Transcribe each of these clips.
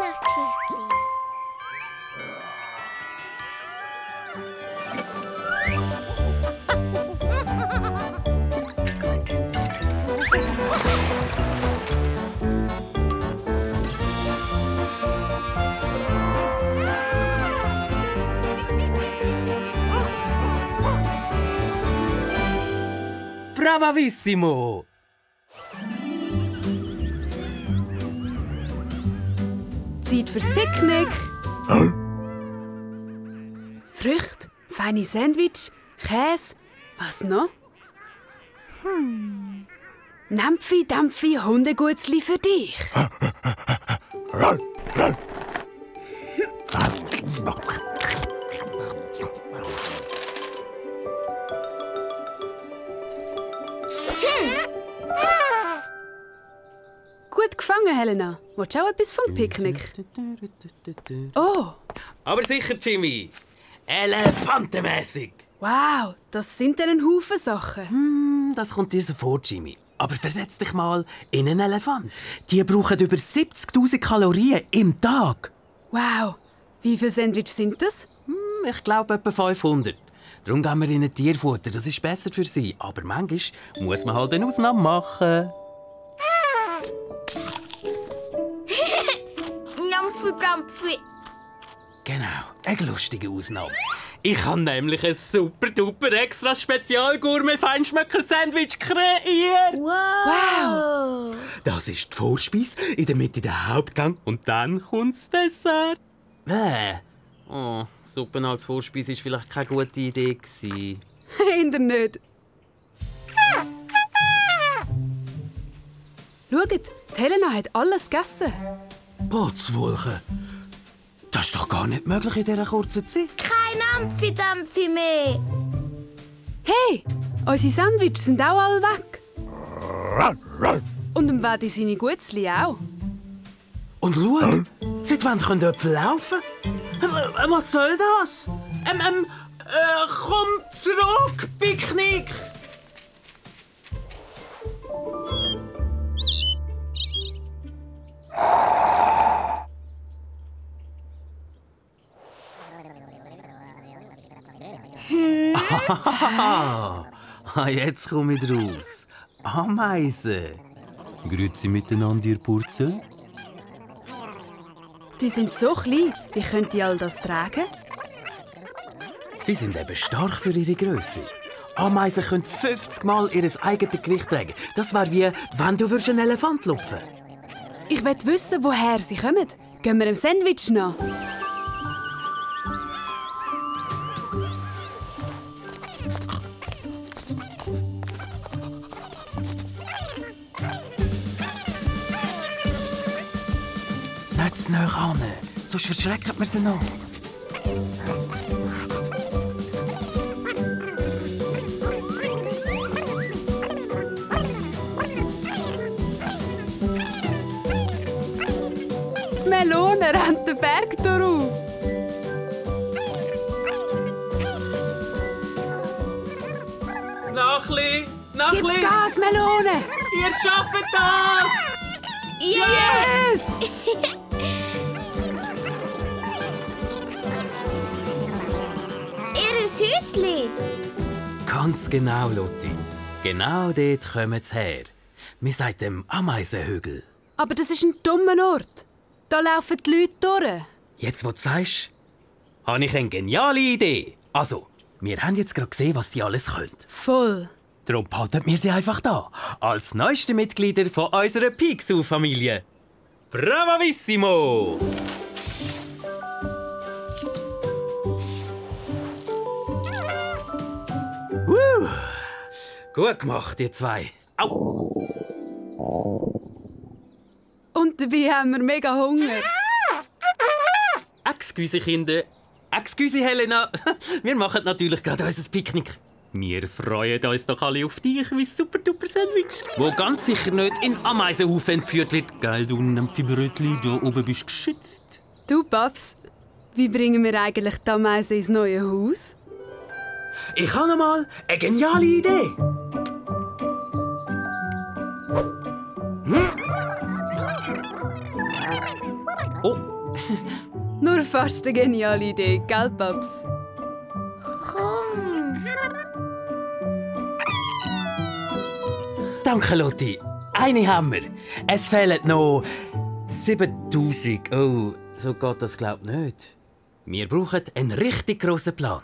Nachtgeschichtli. Bravissimo! Zeit fürs Picknick. Früchte, feine Sandwich, Käse. Was noch? Nämpfi, Dämpfi, Hundegutzli für dich. Gut gefangen, Helena. Willst du auch etwas vom Picknick? Oh, Aber sicher, Jimmy. Elefantenmässig. wow, das sind dann ein Haufen Sachen. Das kommt dir so vor, Jimmy. Aber versetz dich mal in einen Elefant. Die brauchen über 70.000 Kalorien im Tag. Wow, wie viele Sandwiches sind das? Ich glaube etwa 500. Darum gehen wir in ein Tierfutter. Das ist besser für sie. Aber manchmal muss man halt eine Ausnahme machen. Nampfi, Dampfi. Genau, eine lustige Ausnahme. Ich habe nämlich ein super-duper extra Spezial-Gourmet-Feinschmecker-Sandwich kreiert. Wow. Das ist die Vorspeise, in der Mitte der Hauptgang und dann kommt das Dessert. Oh, Suppe als Vorspeise war vielleicht keine gute Idee. Hinter nicht. Schaut, die Helena hat alles gegessen. Potzwolke. Das ist doch gar nicht möglich in dieser kurzen Zeit. Kein Nampfi, Dampfi mehr. Hey, unsere Sandwiches sind auch alle weg. Und dem Wedi seine Gutzli auch. Und schau, seit wann können Äpfel laufen? Was soll das? Komm zurück, Picknick! Jetzt komme ich raus. Ameisen. Grüezi miteinander, ihr Purzel. Die sind so klein, wie könnt ihr all das tragen? Sie sind eben stark für ihre Größe. Ameisen können 50 Mal ihr eigenes Gewicht tragen. Das wäre wie, wenn du einen Elefant lupfen würdest. Ich will wissen, woher sie kommen. Gehen wir im Sandwich nach. Nicht zu nahe ran, sonst verschrecken wir sie noch. Die Melone rennt den Berg darauf. Nachli! Gib Gas, Melone! Ihr schafft das! Yes! Ihr Häusli. Ganz genau, Lotti. Genau dort kommen sie her. Wir sagen dem Ameisenhügel. Aber das ist ein dummer Ort. Da laufen die Leute durch. Jetzt, wo du sagst, habe ich eine geniale Idee. Also, wir haben jetzt gerade gesehen, was sie alles können. Voll. Darum behalten wir sie einfach da. Als neueste Mitglieder von unserer Picsou-Familie. Bravissimo! Gut gemacht, ihr zwei. Au! Und dabei haben wir mega Hunger. Excuse, Kinder. Excuse, Helena. Wir machen natürlich gerade unser Picknick. Wir freuen uns doch alle auf dich, wie super-duper Sandwich. Wo ganz sicher nicht in Ameisenhaufen entführt wird. Geil, du Nampfi-Brötli, da oben bist geschützt. Du, Paps, wie bringen wir eigentlich die Ameisen ins neue Haus? Ich habe noch mal eine geniale Idee. Oh, Nur fast eine geniale Idee, gell, Paps? Komm. danke, Lotti. Eine haben wir. Es fehlen noch 7000. Oh, so geht das glaub nicht. Wir brauchen einen richtig grossen Plan.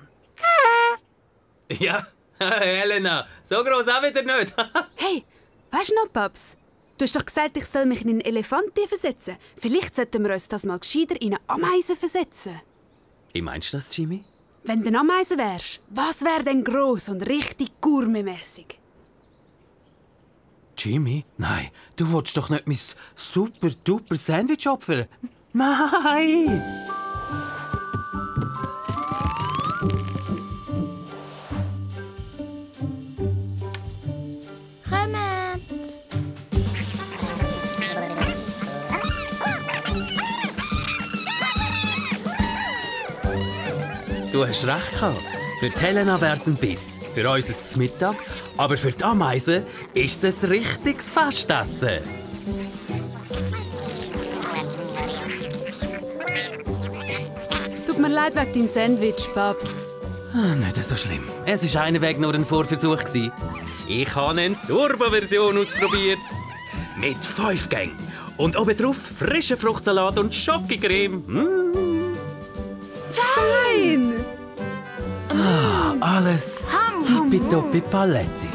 Ja, Helena, so gross auch wieder nicht. Hey, weißt du noch, Paps? Du hast doch gesagt, ich soll mich in einen Elefanten versetzen. Vielleicht sollten wir uns das mal gescheiter in eine Ameise versetzen. Wie meinst du das, Jimmy? Wenn du eine Ameise wärst, was wäre denn gross und richtig gourmetmässig? Jimmy? Nein, du willst doch nicht mein super-duper Sandwich opfern. Nein! Kommt. Du hast recht gehabt. Für die Helena wäre es ein Biss, für uns ist es Mittag, aber für die Ameisen ist es ein richtiges Festessen. Tut mir leid wegen deinem Sandwich, Paps. Nicht so schlimm. Es war einen Weg nur ein Vorversuch. Ich habe eine Turbo-Version ausprobiert. Mit 5 Gängen. Und obendrauf frische Fruchtsalat und Schokocreme. Fein! Alles tippitoppi Paletti.